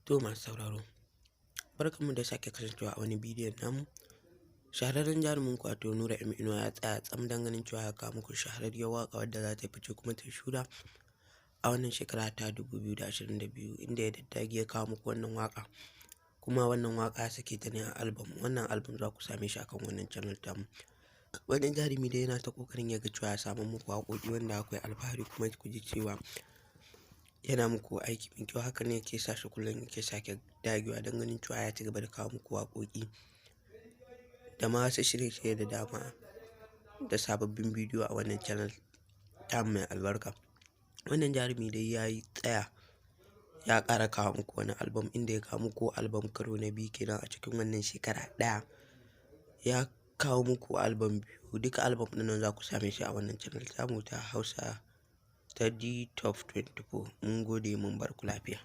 To, masu sauraro, barkanmu da sake kasancewa a wani bidiyon namu. Shahararren jarumin ku, wato Nura M Inuwa, ya tsaya tsam don ganin cewa ya kawo muku shahararriyar waƙa wadda za ta fice kuma ta shura a wannan shekara ta 2022, inda ya daddage ya kawo muku wannan waƙa. Kuma wannan waƙa ya sake ta ne a album. Wannan album za ku same shi akan wannan channel tamu. Wannan jarumi dai yana ta ƙoƙarin ya ga cewa ya samar muku waƙoƙi wanda akwai alfahari, kuma ku ji cewa yana muku aiki mai kyau. Haka ne yake sa shi kullum yake sake dagewa don ganin cewa ya ci gaba da kawo muku waƙoƙi da ma wasu shirye-shirye da dama da sababbin bidiyo a wannan channel tamu mai albarka. Wannan jarumi dai ya yi tsaya ya ƙara kawo muku wani album, inda ya kawo muku album karo na biyu kenan a cikin wannan shekara ɗaya. Ya kawo muku album biyu. Duka album ɗin nan za ku same shi a wannan channel tamu ta Hausa ta D Top 24. Mun gode, mun bar ku lafiya.